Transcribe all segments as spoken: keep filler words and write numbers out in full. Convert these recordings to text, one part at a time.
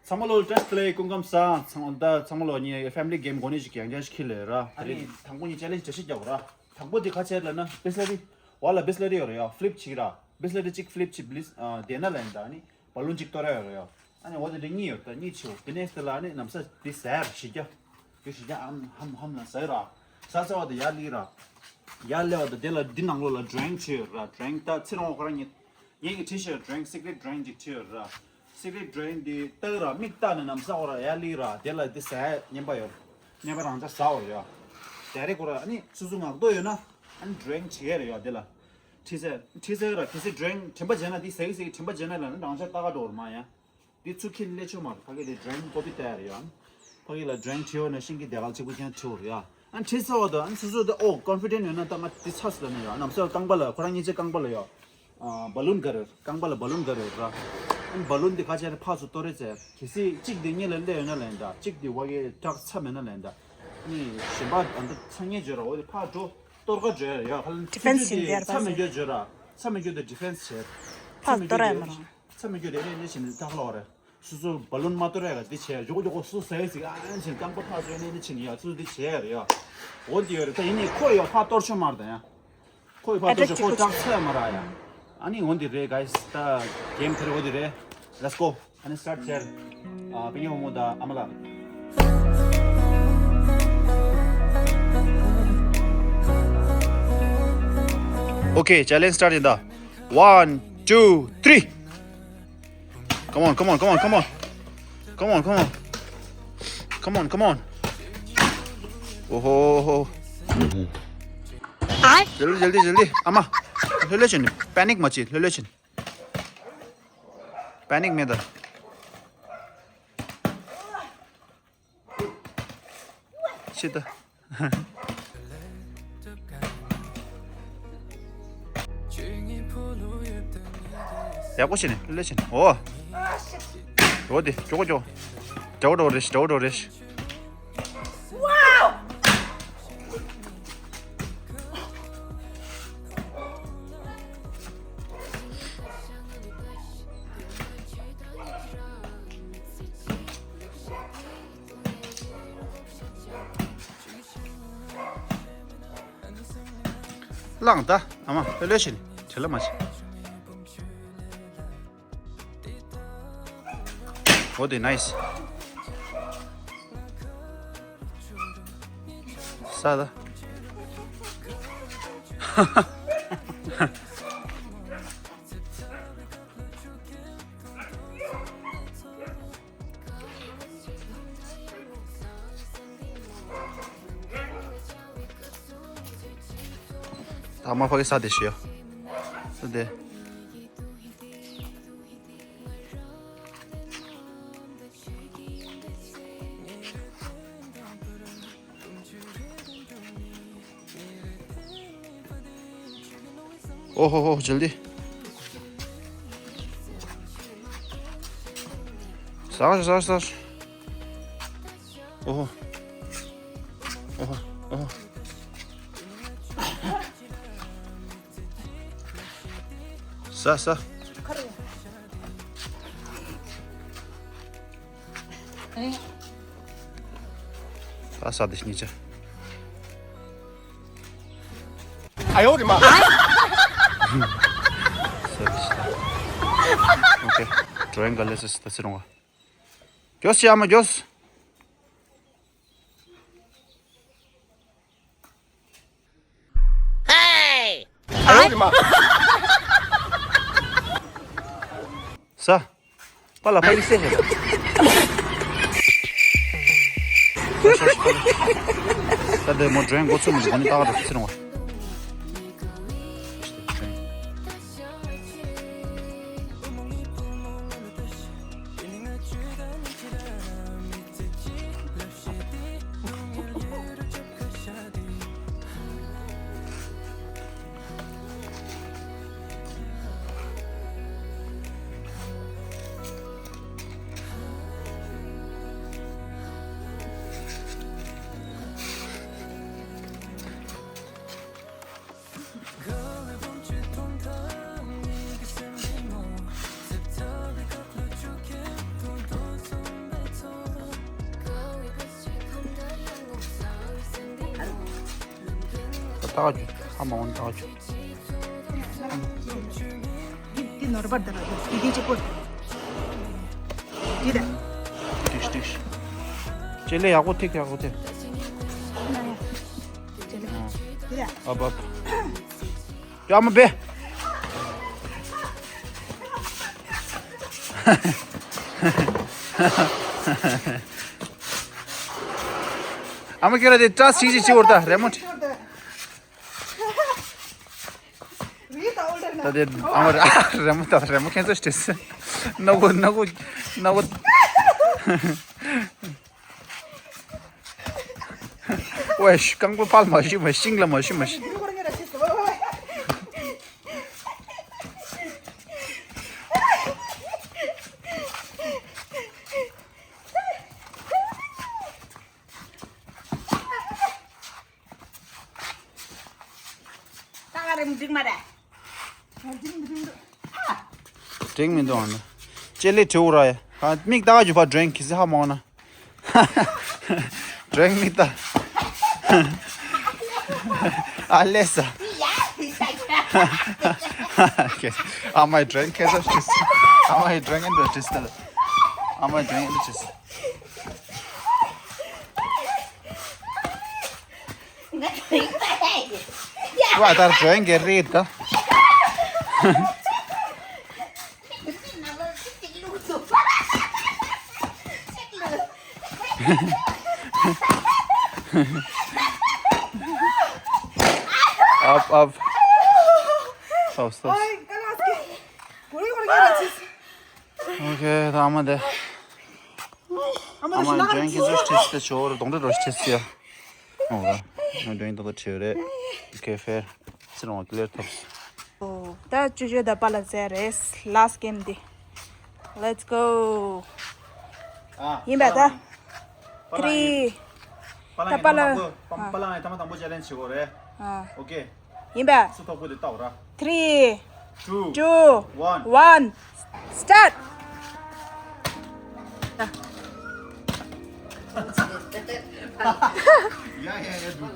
ཚང་མ་ལོ་བཀྲ་ཤིས་བདེ་ལེགས། སྐུ་ཁམས་བཟང་། ཚང་མ་ད་ཚང་མ་ལོ་ངའི་ཕེ་མི་ལི་གེམ་གོ་ནི་ཞིག་ཡང་བསྐྱར་ཞིག་ཁྱེར་ལེ་ར། ཨ་ནི་དང་པོ་ངས་ཅེ་ལེན་ཇི་འདྲ་ཞིག་རྒྱག་ར། དང་པོ་དེ་ག་ཅེ་ལབ་ན་བི་སི་ལེ་རི། ཝ་ལ་བི་སི་ལེ་རི་ཡོད་རེད་ཡ། ཕི་ལིབ་བྱེད་ར། བི་སི་ལེ་རི་གཅིག་ཕི་ལིབ་བྱེད། བི་ལིས་དེ་ན་ལན་ད་ནི་བ་ལུན་གཅིག་གཏོར་ཡ་ཡོད་རེད་ཡ། ཨ་ནི་འོ་དེ་འདྲ་གཉིས་ཡོད། ད་གཉིས་ཆེའོ། དེ་ནས་དེ་ལ་ནི་ནམ་ས་དེ་ཟ་ཡ་ར་བཞི་བརྒྱ། དེ་བཞི་བརྒྱ་ཨམ་ཧམ་ཧམ་ལ་ཟ་ཡ་ར། ཟ་ཟ་བ་དེ་ཡར་སླེབས་ར། ཡར་སླེབས་བ་དེ་དེ་ལ་འདི་ནང་ལོགས་ལ་ཌི་རིང་བྱེད་ཡོད་ར། ཌི་རིང་ད་ཚེ་རིང་བ་ཁོ་རང་ཉིད། ངེད་ཀྱི་ཊི་ཤར་ཌི་རིང་སི་ཀི་རེཊ་ཌི་རིང་ཅིག་ཁྲིད་ཡོད་ར། སི་ཀི་རེཊ་ཌི་རིང་འདི་བཏགས་ར། མིག་བཏགས་ནས་ནམ་ས་འོ་ར་ཡར་སླེབས་ར། དེ་ལ་འདི་ཟ་ཡ་རྔན་པ་ཡོད། རྔན་པ་རང་ཅག་ཟ་འོ་ཡ། དེ་རེད་ཁོ་ར། ཨ་ནི་སོ་སོ་ངག་ཐོག་ཡོད་ན་ཨ་ནི་ཌི་རིང་བྱེད་ཡ་རེད་ཡ། དེ་ལ་ཁྲིད་ཟ་ཁྲིད་ཟ་ཡ་ར། གལ་སྲིད་ཌི་རིང་དྲན་པ་བརྗེད་ན་འདི་ཟ་གི་ཟ་གི་དྲན་པ་བརྗེད་ན་ལ་ནི་རང་ཅག་ལྟ་ག་འགྲོ་བར་མ་ཡ། འདི་ཚུར་ཁྱེར་སླེབས་ཆོག་མ་རེད། ཕ་གི་དེ་ཌི་རིང་ཀོ་པི་བལྟ་ཡ་རེད་ཡ། ཕ་གི་ལ་ཌི་རིང་ཁྲིད་ཡོད་ན་ཤིང་གི་དེ་ག་ལ་གཅིག་པུ་ཀྱང་ཁྲིད་འོ་རེད་ཡ། ཨ་ནི་ཁྲིད་ཚར་བ་དང་ཨ་ནི་སོ་སོ་དེ་ཨོ་ཀོན་ཕི་ཌེན་ཊི་ཡོད་ན་ད་ང་འདི་ཚར་སོང་ལབ་ན་ཡ། ནམ་ས་རྐང་པ་ལ་ཁོ་རང་གཉིས་ཆ་རྐང་པ་ལ་ཡ། ཨ་བ་ལུན་ག་རེ་རྐང་པ་ལ་བ་ལུན་ག་རེ་ར། ཨ་ནི་བ་ལུན་དེ་ག་ཅེ་ནས་ཕར་ཚུར་གཏོར་རེ་ཟེར། གལ་སྲིད་གཅིག་དེ་གཉིས་ལ་སླེབས་ཡོད་ན་ལན་ད། གཅིག་དེ་བ་གི་བྲག་ཚ་མེད་ན་ལན་ད། ཨ་ནི་གཞན་པ་ཨ་འདི་ཚ་ངེས་བརྗོད་ར། འོ་དེ་ཕར་འགྲོ་གཏོར་ག་བརྗོད་ཡ། ཧ་ལམ་ཌི་ཕེན་སི་ཡིན་དེ་ཚ་མེད་རྒྱུ་བརྗོད་ར། ཚ་མེད་རྒྱུ་དེ་ཌི་ཕེན་སི་བྱེད། ཕར་གཏོར་ཡ་མ་རང་། ཚ་མེད་རྒྱུ་དེ་ནས་ནས་བྱེད་ནས་ཐག་ལོག་རེད། སོ་སོ་བ་ལུན་མ་གཏོར་ཡ་ག་འདི་བྱས་ཡོག་ཡོག་སོ་ཟ་ཡ་ཟིག་ཨ་ནི་བྱེད་རྐང་པ་ཕར་ཚུར་ནས་ནི་བྱེད་ནི་ཡ། སོ་འདི་བྱས་ཡ་རེད་ཡ། འོ་འདི་ཡོད་རེད། ད་ཡིན་ནི་ཁོ་ཡོད་ཕར་གཏོར་ཆོག་མ་རེད་ད་ཡ། ཁོ་ཡོད་ཕར་གཏོར་ཆོག་ཁོ་བྲག་ཚ་ཡ་མ་ར་ཡ། ཨ་ནི་འོ་འདི་རེད་གཱི་སི། ད་གེམ་དེ་རེད། འོ་འདི་རེད། Let's go. ཨ་ནི་སི་ཊར་ཊི་བྱས། ཨ་པིན་ཡོ་མོ་ད་ཨ་མ་ལགས། Okay, challenge start ཡིན་ད། One, two, three. Come on, come on, come on, come on. Come on, come on. Come on, come on. ཨོ་ཧོ་ཧོ། ཨ། ཇལ་ལི་ཇལ་ལི་ཇལ་ལི། ཨ་མ། ལྷོད་ལྷོད་བྱས་ནས། པེ་ནིག་མ་བྱེད། ལྷོད་ལྷོད་བྱས་ནས། པེ་ནིག་མེད་ད། ཤི་ད། ཡག་པོ་བྱས་ནས་ལྷོད་ལྷོད་བྱས་ནས། འོ། འོ་དེ་ཇོ་གོ་ཇོ། ཇོ་གོ་ཇོ་རེ་ཤི། ཇོ་གོ་ཇོ་རེ་ཤི། ལངས་ད་ཨ་མ། ལྷོད་ལྷོད་བྱས་ནས་བྲེལ་ལ་མ་བྱེད། འོ་དེ་ནའི་སི། ས་ད། ད་མ་ཕ་གི་ས་དེ་ཞུ་ཡ། ས་དེ། ཨོ་ཧོ་ཧོ། ཇལ་དི། ཟ་ཟ་ཟ། ཨོ་ཧོ། ཨོ་ཧོ། ཨོ་ཧོ། ཟ་ཟ། ད་ཟ་དེ་གཉིས་ཆ། ཨ་ཡོ་རེ་མ། ཟ་དེ་ཟ། ཨོ་ཁེ། ཌི་རིང་ག་ལེ་སི་ད་ཚེ་རིང་བ། མགྱོགས་བྱེད་ཨ་མ་མགྱོགས། ཨ་ཡོ་རེ་མ། ཟ། པ་ལ་པ་ཡིག་སེ་ཧེ། ད་དེ་མོ་ཌི་རིང་འགོ་ཚུགས་མི་འདུག་གོ་ནི་ད་ག་རུ་ཚེ་རིང་བ། ཏག་ཏག་ཧ་མ་འོང་ཏག་ཏག་འདི་ནོར་བར་དར་ར་འདི་འདི་ཅི་པོ། འདི་ད། ཏིག་ཏིག་ཅེ་ལེ་ཡག་པོ་ཐིག་ཡག་པོ་ཐིག་འདི་ད། ཨབ་ཨབ། ཡ་མ་བེ། ཨ་མ་ཁྱོད་ར་དེ་ཏྲ་སིག་ཅིག་ཅིག་བོར་ད་རེ་མོ་ཏི། ད་དེ་ཨ་མ་ར་རེ་མོ་ད་རེ་མོ་ཁྱེད་ཚོ་ཏྲིས། ནག་པོ་ནག་པོ་ནག་པོ། ཝེ་ཤི་རྐང་པ་ཕར་མ་ཞུ་མ་ཤིང་ལ་མ་ཞུ་མ་ཤི། ད་ག་རེ་མི་འགྲིག་མ་རེད། འགྲིག་མི་འདུག་ཨ་ནི། ཅེ་ལེ་དྲེའུ་ར་ཡ། མིག་ད་ག་རྒྱུ་ཕ་ཌེན་གི་སི་ཧ་མ་འོང་ན། ཌེན་མིག་ད། ཨ་ལེ་ས། ཨ་མའི་ཌེན་ཁེ་ས་ཤིས། ཨ་མའི་ཌེན་ཨེན་ཌི་ཤིས། ཨ་མའི་ཌེན་ཨེན་ཌི་ཤིས། ཝ་ད་ཌེན་གེ་རེད་ད། ཨབ་ཨབ། སོ་སོ། ཨོ་ཁེ་ད་ཨ་མ་དེ། ཨ་མ་ཌེན་གི་ཟོ་ཤི་ཏེ་ཆོར་གདོང་འདྲེ་རོ་ཤི་ཏེ་ཡ། ཨོ་ད་ང་ཌེན་ཏོ་ཏོ་ཆེ་རེད། ཨོ་ཁེ་ཧྥེར། ཚེ་རིང་བ་ཀི་ལེར་ཐོབ། ཨོ་ད་ཅུ་ཅུ་ད་པ་ལ་ཟེར་རེད། ལཱ་སི་ཊི་གེམ་འདི། Let's go. ཡིན་པ་ད། ཐི་རི། པ་ལ་ད་པ་ལ། པ་ལ་ང་ཐ་མ་དང་པོ་ཅེ་ལེན་ཇི་བྱེད་དགོས་རེད། ཨོ་ཁེ། ཡིན་པ། སུ་ཐོབ་དགོས་དེ་ལྟ་བ་ར། Three, two, two, one, one, start. ཡ་ཡ་ཡ་འདུག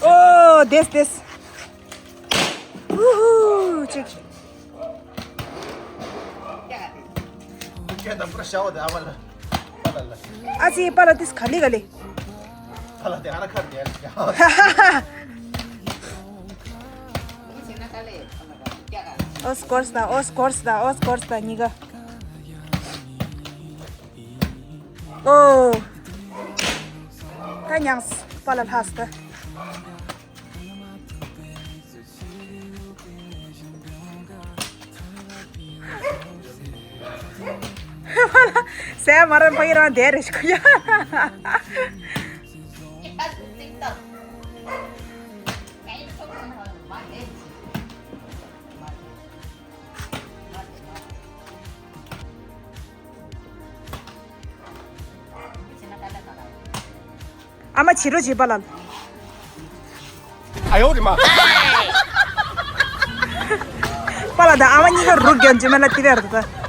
Oh, this, this. Woohoo! Check. ཁྱེད་དང་པུ་ར་ཤ་བ་དེ་ཨ་བ་ལ། ཨ་ལ་ལ། ཨ་ཙི་པ་ལ་ཏིས་ག་ལི་ག་ལི། ཨ་ལ་དེ་ཨ་ར་ཁ་དེ་ཨ་ར་ཤ་བ། ཨོ་སྐོར་སྟ་ཨོ་སྐོར་སྟ་ཨོ་སྐོར་སྟ་གཉིས་ཀ། ཨོ། ད་མྱངས་པ་ལ་ལྷག་སྟ། ཟས་མ་རན་ཕ་གི་རང་བསྡད་རེ་ཞིག་ཡ། ཨ་མ་བྱི་རོ་བྱེད་པ་ལ། ཨ་ཡོ་རི་མ། པ་ལ་ད་ཨ་མ་གཉིས་ཀ་རུག་རྒྱན་ཇི་མ་ལ་ཏི་བེར་ད།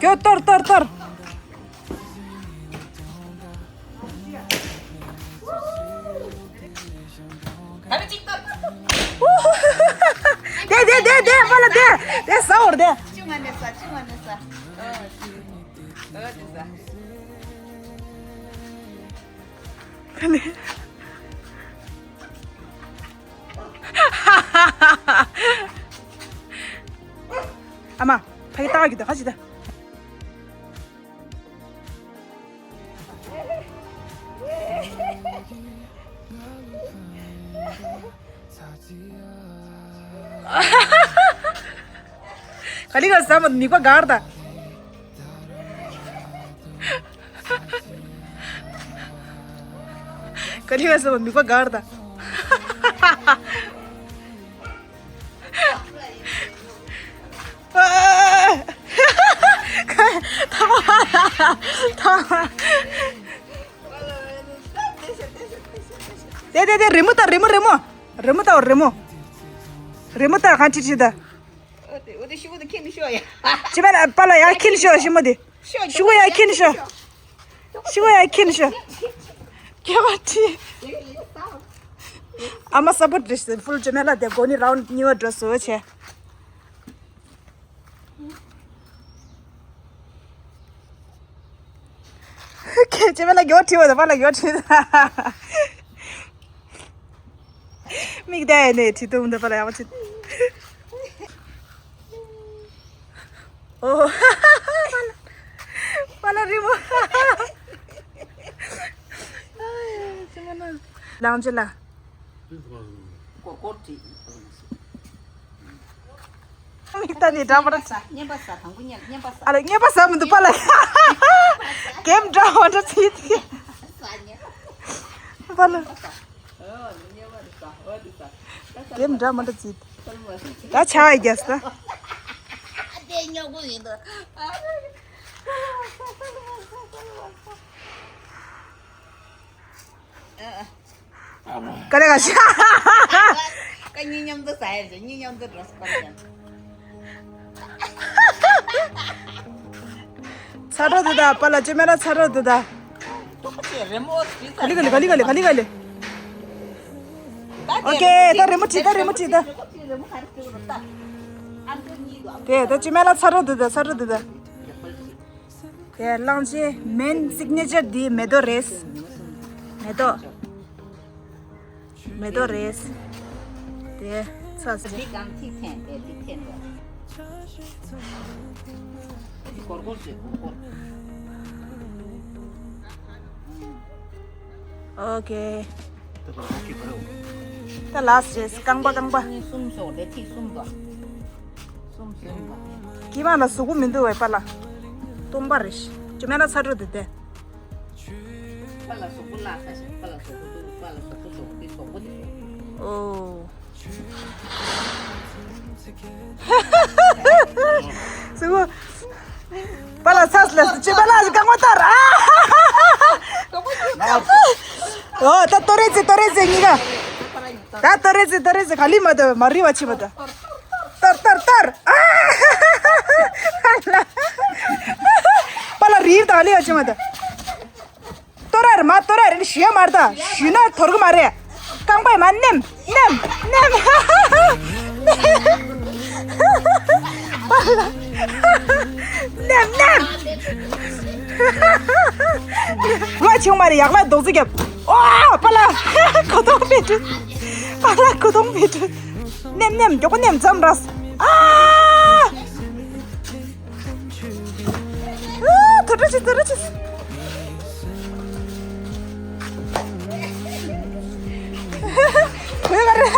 ཀྱོ་ཏོར་ཏོར་ཏོར། དེ་དེ་དེ་དེ་པ་ལ་དེ་དེ་ས་འོར་དེ། ཆུ་ང་ནས་ས་ཆུ་ང་ནས་ས། ཨོ་ཨོ་དེ་ས། ཨ་མ། ཕ་གི་ལྟ་གི་ད་ཁ་ཅི་ད། ག་ལི་ག་ཟ་མ་མིག་པ་གར་ད། ག་ལི་ག་ཟ་མ་མིག་པ་གར་ད། ཐ་མ་ཐ་མ། དེ་དེ་རི་མོ་ལྟ། རི་མོ། རི་མོ། རི་མོ་ལྟ། རི་མོ། རི་མོ་ལྟ། གང་ཅི་ཅི་ད། འོ་དེ་འོ་དེ་ཤི་བོ་དེ་ཁྱེར་ནས་ཤོག་ཡ། ཅི་མེད་ལ་པཱ་ལགས་ཡར་ཁྱེར་ནས་ཤོག་ཤི་མོ་དེ། ཤི་བོ་ཡར་ཁྱེར་ནས་ཤོག་ཤི་བོ་ཡར་ཁྱེར་ནས་ཤོག་སྐྱེ་བ་ཁྲི། ཨ་མ་སཔོར་ཊི་རེད་ཕུལ། ཅི་མེད་ལ་དེ་གོ་ནི་རའུན་ཌི་གཉིས་པ་འགྲོ་བཟོ་བྱས། ཁྱེད་ཅི་མེད་ལ་མགྱོགས་ཁྲིད་པ་དང་པཱ་ལགས་མགྱོགས་ཁྲིད། མིག་བལྟས་ནས་ཁྲིད་དུས་འདི་པཱ་ལགས་ཡག་པོ་ཁྲིད། ཨོ། པཱ་ལགས་རི་མོ། ལང་ཅི་ལ། སྐོར་སྐོར་བྲིས། མིག་ལྟ་ནས་འདྲ་མི་འདྲ། ཉན་པ་ཟ། དང་པོ་ཉན། ཉན་པ་ཟ། ཨ་ལ་ཉན་པ་ཟ་མི་འདུག་པཱ་ལགས། གེམ་འདྲ་མི་འདྲ་བྱེད་དེ། ཟ་ཉན། པཱ་ལགས། ཨོ་ཉན་པ་ཟ། ཨོ་དེ་ཟ། གེམ་འདྲ་མི་འདྲ་བྱེད་དེ། ད་ཆ་བ་རྒྱས་ས། དེ་ཉོ་གི་ཡིན་འདུག་ཨ། ག་རེ་ག་ཤ། ཀ་གཉིས་མཉམ་དུ་ཟ་ཡ་ཟེར། གཉིས་མཉམ་དུ་འགྲོ་སྐོར་ཡ། ཚ་དྲོད་དུ་ད་པཱ་ལགས་ཅི་མེད་ན་ཚ་དྲོད་དུ་ད། ག་ལི་ག་ལི་ག་ལི་ག་ལི་ག་ལི། ཨོ་ཀེ། ད་རི་མོ་བྲིས། ད་རི་མོ་བྲིས་ད། དེ་ད་ཅི་མེད་ན་ཚ་དྲོད་དུ་ད། ཚ་དྲོད་དུ་ད། དེ་གླང་ཆེན་མེན་སིག་ནེ་ཅར་འདི་མེ་ཏོག་རེད། མེ་ཏོག་མེ་ཏོག་རེད། དེ་ཚ་ཟེར། འདི་གང་ཐིག་འཐེན། དེ་ཐིག་འཐེན་འགྲོ། འདི་སྒོར་སྒོར་བྱེད། སྒོར་སྒོར། ཨོ་ཀེ། ད་ལགས་རེད། རྐང་པ་རྐང་པ། གཉིས་གསུམ་སོགས་དེ་ཐིག་གསུམ་དང་། གསུམ་གསུམ་དང་། ཀི་མ་ལ་གཟུགས་པོ་མི་འདུག་བས་པཱ་ལགས། སྟོང་པ་རེད། ཅི་མེད་ན་ཚ་དྲོད་དེ་དེ། པཱ་ལགས་གཟུགས་པོ་བརླག་ས་ཞིག་པཱ་ལགས་གཟུགས་པོ་འདུག་པཱ་ལགས་གཟུགས་པོ་གཟུགས་པོ་དེ་གཟུགས་པོ་དེ་གཟུགས་པོ། ཨོ། གཟུགས་པོ། པཱ་ལགས་ཚ་ལ་ཅི་པཱ་ལགས་རྐང་པ་ལྟར། ཨོ་ད་ཏོ་རེ་ཙི་ཏོ་རེ་ཙི་གཉིས་ཀ། ད་ཏོ་རེ་ཙི་ཏོ་རེ་ཙི་ག་ལི་མ་ཏོ་མ་རི་བ་ཆི་མ་ཏོ། ཏར་ཏར་ཏར། པཱ་ལགས་རིར་དང་ལི་བ་ཆི་མ་ཏོ། ཏོ་ར་རེད་མ། ཏོ་ར་རེད་ཞུ་ཡ་མ་རེད་ད། ཞུས་ན་དོར་གི་མ་རེད། རྐང་པ་ཡི་མ་ནེམ་ནེམ་ནེམ། པཱ་ལགས་ནེམ་ནེམ། རོ་ཆུང་མ་རེད། ཡག་ལ་རྡོག་རྫི་རྒྱབ། ཨོ་པཱ་ལགས་གོ་ཐོང་མེད་འགྲོ། པཱ་ལགས་གོ་ཐོང་མེད་འགྲོ། ནེམ་ནེམ་མགྱོགས་པོ་ནེམ་འཛོམས་ར། ཨ། ཨ། ཐུ་ཐུ་ཆི་ཐུ་ཐུ་ཆི། ཨོ་ག་རེ།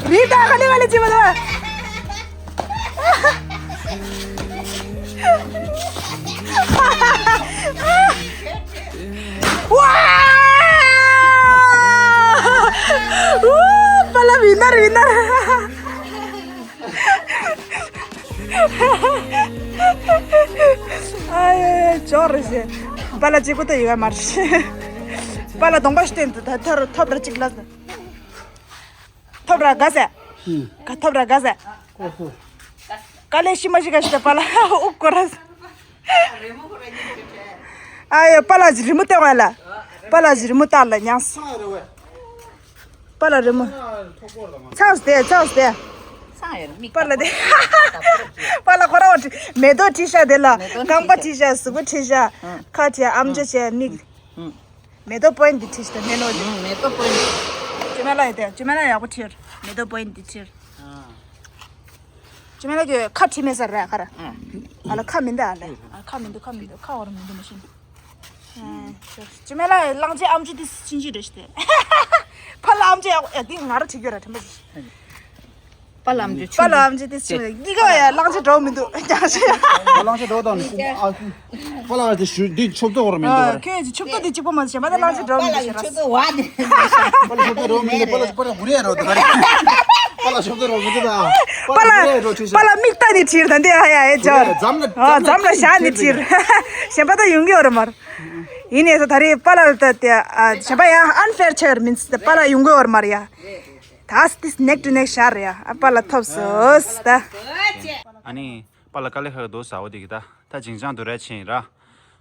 རི་ད་ག་ལེ་ག་ལེ་ཅི་མ་ལ། ཝ། ཨུ། པཱ་ལགས་ཝི་ནར་ཝི་ནར། ཨ་ཡེ་ཅོ་རེ་ཞེ། པཱ་ལགས་གཅིག་པུ་ད་ཡོད་མ་རེད། པཱ་ལགས་གདོང་པ་ཞིག་བསྟན་དུ་ད་ཐར་ཐོབ་ར་གཅིག་ལ། ཐོབ་ར་དགའ་ཟེ། ག་ཐོབ་ར་དགའ་ཟེ། དཀའ་ལས་ཤི་མ་ཤི་ག་ཤི་ད་པཱ་ལགས་ཨུབ་ཀོ་ར། ཨ་ཡེ་པཱ་ལགས་ཀྱི་རི་མོ་བསྟན་བ་ལ། པཱ་ལགས་ཀྱི་རི་མོ་བལྟ་ལ་ཉང་སོ། པཱ་ལགས་རི་མོ། ཚགས་སུ་བསྡད་ཚགས་སུ་བསྡད། པཱ་ལགས་དེ། པཱ་ལགས་ཁོ་རང་བ་མེ་ཏོག་བྲིས་ཤག་དེ་ལ་རྐང་པ་བྲིས་ཤག་གཟུགས་པོ་བྲིས་ཤག་ཁ་བྲིས་ཨམ་ཅོག་བྱས་མིག་མེ་ཏོག་པོ་ཡིན་འདི་བྲིས་ཤག་མེ་ནོ་དེ། མེ་ཏོག་པོ་ཡིན། ཅི་མ་ལ་ཡི་དེ་ཅི་མ་ལ་ཡག་པོ་བྲིས། མེ་ཏོག་པོ་ཡིན་འདི་བྲིས། ཅི་མ་ལ་གི་ཁ་བྲིས་མེད་ས་རེད་ཁ་ར། ཨ་ལ་ཁ་མི་འདུག་ཨ་ལ། ཨ་ཁ་མི་འདུག་ཁ་མི་འདུག་ཁ་འོར་མི་འདུག་མ་ཤེས། ཅི་མེད་ལ་གླང་ཆེན་ཨམ་ཅོག་དེ་ཕྱིན་ཅི་རེད་ཤི་དེ། ཕ་ལ་ཨམ་ཅོག་ཡག་ཡག་དེ་ང་ར་བྲིས་རྒྱུ་ར་དྲན་པ་ཞིག་པ་ལ་ཨམ་ཅོག་པ་ལ་ཨམ་ཅོག་དེ་ཕྱིན་གཉིས་ཀ་ཡ་གླང་ཆེན་འགྲོ་མི་འདུག་ཀྱང་ཤི། གླང་ཆེན་འགྲོ་དང་ནི་ཨ་ཁུ། པ་ལ་དེ་ཞུ་འདི་ཆོབ་ཏོ་འོར་མི་འདུག་ར། ཁྱོད་ཀྱི་ཆོབ་ཏོ་དེ་གཅིག་པོ་མ་ཟད་གཞན་པ་དེ་གླང་ཆེན་འགྲོ་མི་འདུག་ཤི་ར། པ་ལ་ཆོབ་ཏོ་འགྲོ་མི་འདུག་པ་ལ་པ་ལ་གུ་རེ་རོ་དེ་ག་རེ། པ་ལ་ཆོབ་ཏོ་རོ་མི་འདུག་ད། པ་ལ་པ་ལ་མིག་ལྟ་ནི་ཁྲིར་ད་འདི་ཨ་ཡ་ཨེ་ཇོར། འཛམ་ལ་འཛམ་ལ་བཞག་ནི་ཁྲིར། གཞན་པ་དེ་ཡོང་གི་ཡོད་ར་མར། ཡིན་ནའི་ད་རེས་པཱ་ལགས་ད་དེ་ཨ་གཞན་པ་ཡང་ཨན་ཕེར་ཆགས་མིན་ད་པཱ་ལགས་ཡོང་གི་ཡོད་མ་རེད་ཡ། ད་དེ་ནེག་ཊུ་ནེག་ཤར་རེད་ཡ། ཨ་པཱ་ལགས་ཐོབ་སོང་ད། ཨ་ནི་པཱ་ལགས་དཀའ་ལས་ཁག་འདུག་ཟ་འོ་དེ་གི་ད་ད་ཅིང་ཅང་དུ་རེད་ཕྱིན་ར།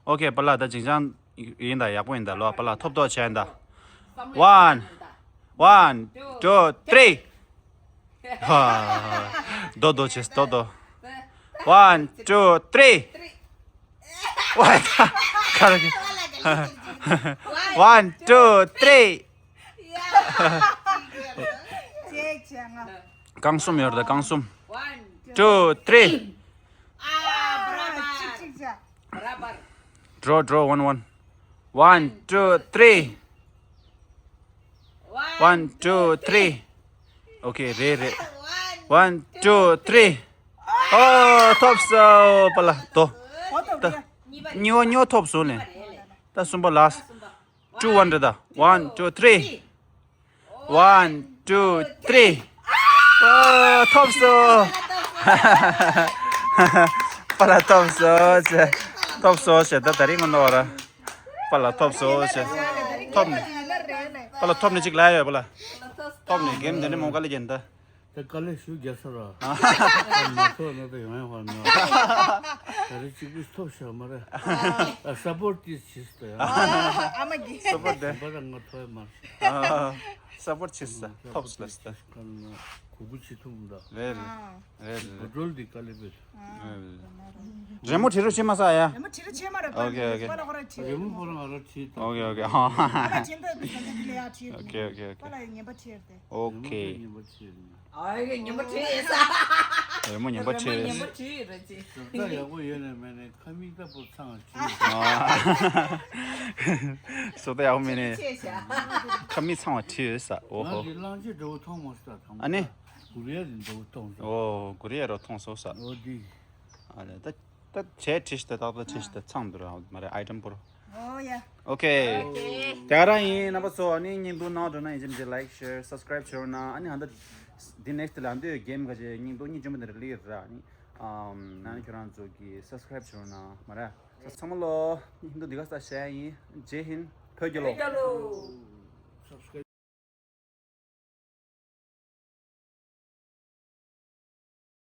ཨོ་ཁེ་པཱ་ལགས་ད་ཅིང་ཅང་ཡིན་ད་ཡག་པོ་ཡིན་ད་ལོ། པཱ་ལགས་ཐོབ་ཐོབ་བྱས་ཡིན་ད། One, one, two, three. ཧ། རྡོ་རྡོ་བྱས་རྡོ་རྡོ། One, two, three. ཝའི་ད། ག་རེ། One, two, three. རྐང་གསུམ་ཡོད་རེད་ད་རྐང་གསུམ། Two, three. Draw, draw, one, one. One, two, three. One, two, three. Okay, རེད་རེད། One, two, three. ཨོ་ཐོབ་སོང་པཱ་ལགས་དོ། ད་གཉིས་པ་གཉིས་པ་ཐོབ་སོང་ནས། ད་གསུམ་པ་ལ། Two, one རེད་ད། One, two, three. One, two, three. ཨོ་ཐོབ་སོང་། པཱ་ལགས་ཐོབ་སོང་ཟེར། ཐོབ་སོང་ཟེར་ད་ད་རིང་ངོ་ནོར་བ་ར། པཱ་ལགས་ཐོབ་སོང་ཟེར། ཐོབ་ནས། པཱ་ལགས་ཐོབ་ནས་གཅིག་ལ་ཡོད་པཱ་ལགས། ཐོབ་ནས་གེམ་དེ་འདྲ་མོ་དཀའ་ལས་བརྒྱབ་ད། དེ་དཀའ་ལས་ཞུ་རྒྱལ་ས་ར། མ་ཐོབ་ན་དེ་ཡོང་ཡ་ཧོ་ན། ད་རེ་གཅིག་པུས་ཐོབ་ཤག་མ་རེད། ཨ་སཔོར་ཊི་བྱེད་སྟེ་ཡ། ཨ་མ་གི། སཔོར་ཊི་དེ། བ་ར་ང་ཐོབ་མ་རེད། སཔོར་ཊི་བྱེད་ས་ཐོབ་སོང་ལ་སྟེ། ག་ན་གུ་གུ་བྱེད་ཐུབ་འདྲ། རེད་རེད་རེད། བ་ཌོལ་འདི་དཀའ་ལས་བེད། རེད་རེད། རི་མོ་བྲིས་རོགས་བྱེད་མ་ས་ཡ། རི་མོ་བྲིས་རོགས་བྱེད་མ་རེད། ཨོ་ཁེ་ཨོ་ཁེ། པཱ་ལགས་ཁོ་རང་བྲིས། རི་མོ་ཁོ་རང་ང་རང་བྲིས་ད། ཨོ་ཁེ་ཨོ་ཁེ། ཨ་ལ་ཅན་ད་དེ་ས་ད་དེ་ལ་ཡ་བྲིས། ཨོ་ཁེ་ཨོ་ཁེ། པཱ་ལགས་ངན་པ་བྲིས་ཏེ། ཨོ་ཁེ། ཉིན་པ་ཆེ་ཡིན་ན། ཨ་ཡེ་ཉིན་པ་ཁྲིད་ཡིན་ས། རི་མོ་ཉིན་པ་ཁྲིད། ཉིན་པ་ཁྲིད་རེད་ཅི། ཟུར་ལྟ་ཡག་པོ་ཡོད་ནས་མེད་ནས་ཁ་མིག་ལྟ་བུ་ཚང་བ་ཁྲིད། ཟུར་ལྟ་ཡག་པོ་མེད་ནས་ཆེ་ཤ། ཁ་མིག་ཚང་བ་ཁྲིད་ཡོད་ས། ཨོ་ཧོ། ང་གི་གླང་ཆེན་འདྲ་བོ་མཐོང་མ་སོང་ད། ཨ་ནི། གུ་རེ་ཡ་འདྲ་བོ་མཐོང་སོང་། ཨོ་གུ་རེ་ཡ་རོ་མཐོང་སོང་ས། ཨོ་འདི། ཨ་ལས་ད། ད་བྱས་ཁྲིད་ཤི་ད་ཏག་ཏག་ཁྲིད་ཤི་ད་ཚང་འདུག་ར་མ་རེད་ཨའི་ཊམ་པོ་ར། ཨོ་ཡ། ཨོ་ཁེ། ཨོ་ཁེ། དེ་ག་རང་ཡིན། རྣམ་པ་ཚོ་ཨ་ནི་སྙིང་སྡུག་གནང་འགྲོ་ན་ཡིན་གཅིག་མིན་གཅིག་ལའིཀ་ཤེར་སབ་སི་ཀ་རའིབ་བྱེད་རོགས་གནང་། ཨ་ནི་ཧ་ད་འདི་ནེག་སི་ཊི་ལ་འདོད་གེམ་ག་ཅེ་སྙིང་སྡུག་སྙིང་རྗེ་མོ་འདི་ར་ལི་ར་ཨ་ནི་ཨམ་ཨ་ནི་ཁྱོད་རང་ཚོ་གི་སབ་སི་ཀ་རའིབ་བྱེད་རོགས་གནང་མ་རེད། ཚང་མ་ལོ་སྙིང་སྡུག་འདི་ག་ས་བཤད་ཡིན། ཇེ་ཧིན། བོད་རྒྱལ་ལོ། བོད་རྒྱལ་ལོ།